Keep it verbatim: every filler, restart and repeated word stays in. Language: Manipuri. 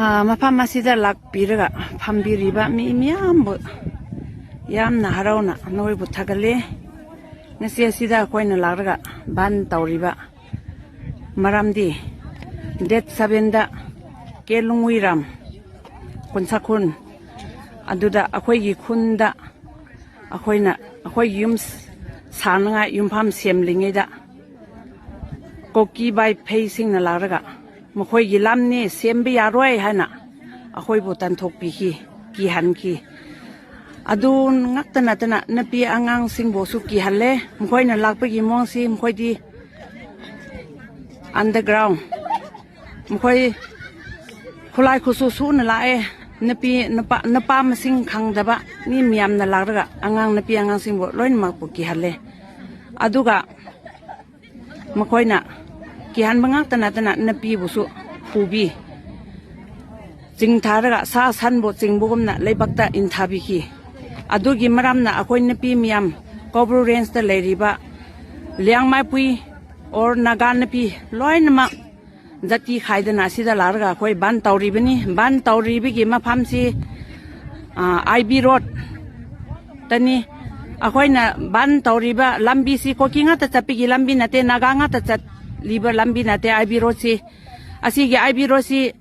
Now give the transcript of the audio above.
ꯑꯥ, ꯃꯐꯝ ꯑꯁꯤꯗ ꯂꯥꯛꯄꯤꯔꯒ ꯐꯝꯕꯤꯔꯤꯕ ꯃꯤ ꯃꯤꯌꯥꯝꯕꯨ ꯌꯥꯝꯅ ꯍꯔꯥꯎꯅ ꯅꯣꯏꯕꯨ ꯊꯥꯒꯠꯂꯦ꯫ ꯉꯁꯤ ꯑꯁꯤꯗ ꯑꯩꯈꯣꯏꯅ ꯂꯥꯛꯂꯒ ꯕꯟ ꯇꯧꯔꯤꯕ ꯃꯔꯝꯗꯤ, ꯗꯦꯠ ꯁꯚꯦꯟꯗ ꯀꯦ ꯂꯨꯡꯋꯤꯔꯥꯝ ꯀꯨꯟꯁꯥꯈꯨꯟ ꯑꯗꯨꯗ ꯑꯩꯈꯣꯏꯒꯤ ꯈꯨꯟꯗ ꯑꯩꯈꯣꯏꯅ ꯑꯩꯈꯣꯏꯒꯤ ꯌꯨꯝ ꯁꯥꯅꯉꯥꯏ ꯌꯨꯝꯐꯝ ꯁꯦꯝꯂꯤꯉꯩꯗ ꯀꯣꯀꯤ ꯕꯥꯏ ꯐꯩꯁꯤꯡꯅ ꯂꯥꯛꯂꯒ ꯃꯈꯣꯏꯒꯤ ꯂꯝꯅꯤ, ꯁꯦꯝꯕ ꯌꯥꯔꯣꯏ ꯍꯥꯏꯅ ꯑꯩꯈꯣꯏꯕꯨ ꯇꯟꯊꯣꯛꯄꯤꯈꯤ, ꯀꯤꯍꯟꯈꯤ꯫ ꯑꯗꯨ ꯉꯛꯇ ꯅꯠꯇꯅ ꯅꯨꯄꯤ ꯑꯉꯥꯡꯁꯤꯡꯕꯨꯁꯨ ꯀꯤꯍꯜꯂꯦ꯫ ꯃꯈꯣꯏꯅ ꯂꯥꯛꯄꯒꯤ ꯃꯑꯣꯡꯁꯤ, ꯃꯈꯣꯏꯗꯤ ꯑꯟꯗꯔꯒ꯭ꯔꯥꯎꯟ, ꯃꯈꯣꯏ ꯈꯨꯠꯂꯥꯏ ꯈꯨꯠꯁꯨ ꯁꯨꯅ ꯂꯥꯛꯑꯦ꯫ ꯅꯨꯄꯤ ꯅꯨꯄꯥ, ꯅꯨꯄꯥ ꯃꯁꯤꯡ ꯈꯪꯗꯕ ꯃꯤ ꯃꯌꯥꯝꯅ ꯂꯥꯛꯂꯒ ꯑꯉꯥꯡ, ꯅꯨꯄꯤ ꯑꯉꯥꯡꯁꯤꯡꯕꯨ ꯂꯣꯏꯅꯃꯛꯄꯨ ꯀꯤꯍꯜꯂꯦ꯫ ꯑꯗꯨꯒ ꯃꯈꯣꯏꯅ ꯀꯤꯍꯟꯕ ꯉꯥꯛꯇ ꯅꯠꯇꯅ ꯅꯨꯄꯤꯕꯨꯁꯨ ꯐꯨꯕꯤ, ꯆꯤꯡꯊꯥꯔꯒ ꯁꯥ ꯁꯟꯕꯨ ꯆꯤꯡꯕꯒꯨꯝꯅ ꯂꯩꯕꯥꯛꯇ ꯏꯟꯊꯥꯕꯤꯈꯤ꯫ ꯑꯗꯨꯒꯤ ꯃꯔꯝꯅ ꯑꯩꯈꯣꯏ ꯅꯨꯄꯤ ꯃꯤꯌꯥꯝ ꯀꯧꯕ꯭ꯔꯨ ꯔꯦꯟꯖꯇ ꯂꯩꯔꯤꯕ ꯂꯤꯌꯥꯡꯃꯥꯏꯄꯨꯏ ꯑꯣꯔ ꯅꯥꯒꯥ ꯅꯨꯄꯤ ꯂꯣꯏꯅꯃꯛ ꯖꯥꯇꯤ ꯈꯥꯏꯗꯅ ꯑꯁꯤꯗ ꯂꯥꯛꯂꯒ ꯑꯩꯈꯣꯏ ꯕꯟ ꯇꯧꯔꯤꯕꯅꯤ꯫ ꯕꯟ ꯇꯧꯔꯤꯕꯒꯤ ꯃꯐꯝꯁꯤ, ꯑꯥ, ꯑꯥꯏ ꯕꯤ ꯔꯣꯗ ꯇꯅꯤ꯫ ꯑꯩꯈꯣꯏꯅ ꯕꯟ ꯇꯧꯔꯤꯕ ꯂꯝꯕꯤꯁꯤ ꯀꯣꯀꯤ ꯉꯥꯛꯇ ꯆꯠꯄꯒꯤ ꯂꯝꯕꯤ ꯅꯠꯇꯦ, ꯅꯥꯒꯥ ꯉꯥꯛꯇ ꯆꯠꯂꯤꯕ ꯂꯝꯕꯤ ꯅꯠꯇꯦ ꯑꯥꯏ ꯕꯤ ꯔꯣꯗꯁꯤ꯫ ꯑꯁꯤꯒꯤ ꯑꯥꯏ ꯕꯤ ꯔꯣꯗꯁꯤ